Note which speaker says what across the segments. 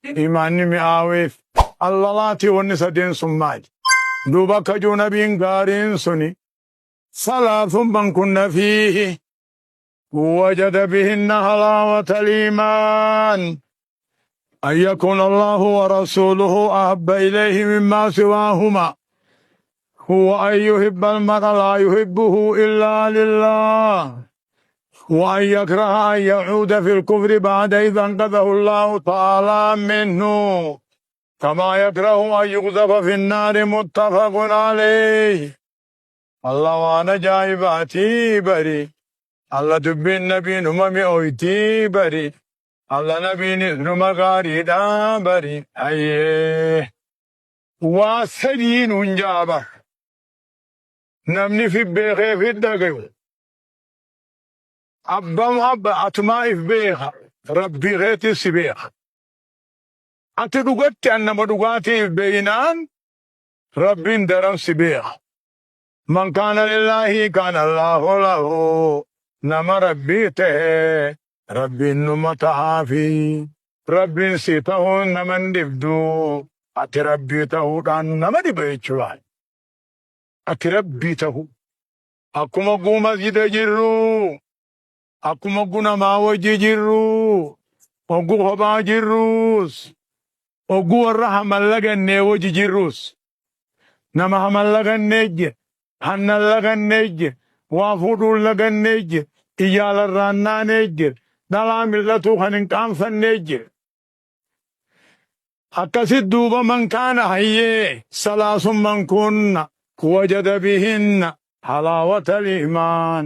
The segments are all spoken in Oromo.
Speaker 1: Imaanni mi'aaweef. Allalaati wanni sadeen sun maali? Duuba akka jiru nabiin gaariin suni salaasun man kunna fiihi wajada bihinna halaawata al-iimaan an yakuuna Allahu wa rasuuluhu ahabba ilayhi mimmaa siwaahumaa wa an yuhibba al-mar'a laa yuhibbuhu illaa lillaah wa an yakraha an yacuuda fi al-kufri ba'da idh anqadhahu Allahu ta'aalaa minhu kamaa yakrahu an yuqdhafa fi an-naari muttafaqun alayhi. Allah waan ajaa'ibaatii bari. Allah dubbiin nabii numa mi'ooytii bari. Allah nabiinis numa gaariidha bari. Hayyee. Waa sadii nuun ja'a bar. Namni fi beekee fi dhagayu. Abbam abba atumaa if beeka. Rabbii keetis si beeka. Ati dhugatti an nama dhugaatii if beeynaan Rabbiin daran si beeka. Man kaana lillaahi kaana Allaahu lahu. Nama Rabbii tahe Rabbiin numa tahaafi. Rabbiin si tahuun nama hin dhibdu. Ati Rabbii tahuudhaan nama dhiba jechuudha. Ati Rabbii tahuu. Akkuma guu masjida jirru, akkuma guu namaa wajji jirru, ogguu kophaa jirrus, ogguu warra haman lagannee wajji jirrus. Nama haman lagannee jira, hannan lagannee jira, waa fuudhuun lagannee jira, ijaa larraannaanee jira, dhalaa mil'atuu kan hin qaanfannee jira. Akkasit duuba man kaana hayyee salaasun man kunna wajada bihinna halaawata al-iimaan.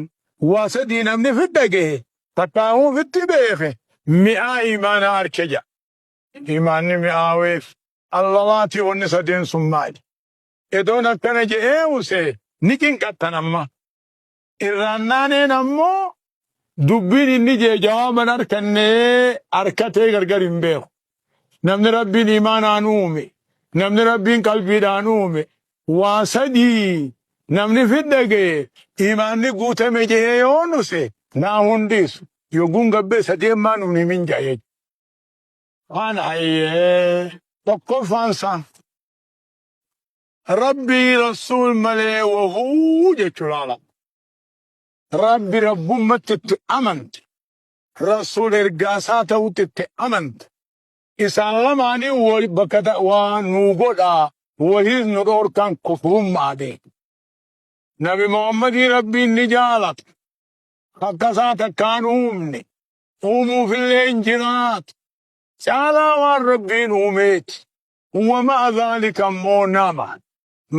Speaker 1: Waa sadii namni fit dhagahe takkaahuu fitti beeke mi'aa iimaanaa arke ja'a. Iimaanni mi'aaweef allalaati wanni sadeen sun maali? Edoon akkana je'ee use ni cinqattan amma. Irraannaaneen ammoo dubbiin inni jee jawaaban arkannee arkatee gargar hin beeku. Namni Rabbiin imaanaan uume, namni Rabbiin qalbiidhaan uume, waa sadii namni fidda ga'e imaanni guutame jee yoo nuse naa hundiisu. Yogguun gabbee sadeen maa nuun himin ja'a. Waan hayyee tokkoffaan isaa Rabbii Rasuul malee wahuu jechuu laala. Rabbi Rabbummatti itti amante. Rasuul ergaasaa ta'utti itti amante. Isaan lamaanii wal bakka waa nuu godhaa wahiis nu dhoorkaan kufrummaa beeku. Nabi Muhammadii Rabbiin ni jaalata. Akka isaa takkaan uumne. Uumuufillee hin jiraatu. Caalaa waan Rabbiin uumeeti. Wama'a dhaalika ammoo nama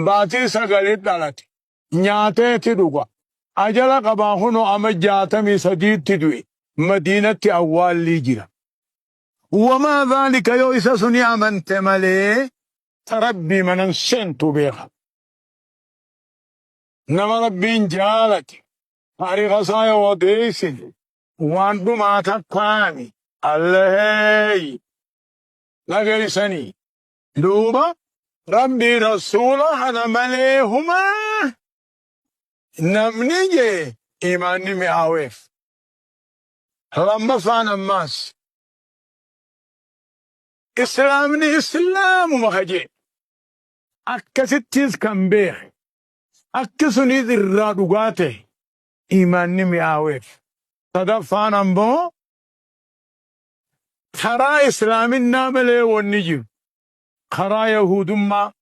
Speaker 1: baatii sagalit dhalate nyaateeti dhuga ajala qabaa kunoo ama 63tti du'e madiinatti awwaallii jira. Wama'a dhaalika yoo isa suni amante malee ta Rabbii manan seentu beeka. Nama Rabbiin jaalate taariika isaa yoo odeessine waan dhumaa takkaani Allaheey. Dhageessanii duuba Rabbii Rasuula kana malee humaa namni jee imaanni mi'aaweef. Lammaffaan ammaas Islaamni Islaamuma ka jee akkasittis kan beeke akki sunis irraa dhugaa ta'e imaanni mi'aaweef. Sadaffaan ammoo Karaa Islaaminnaa malee wanni jiru karaa Yahuudummaa,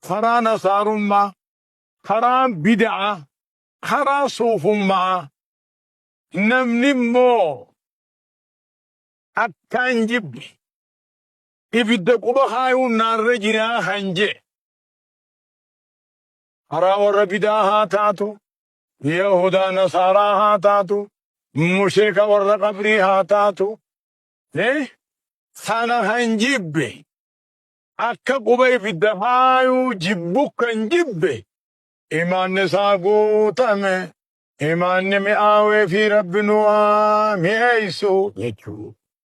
Speaker 1: karaa Nasaarummaa, karaa bid'aa, karaa suufummaa. Namni immoo akkaan jibbe ibidda quba kaayuun naarra jiraa kan jedhe karaa warra bid'aa haa taatu, Yahudaa Nasaaraa haa taatu, mushrika warra qabrii haa taatu, Sana kan jibbe akka quba ibidda kaayuu jibbu kan jibbe imaanni isaa guutame imaanni mi'aawee fi Rabbi nu haa mi'eessu jechuudha.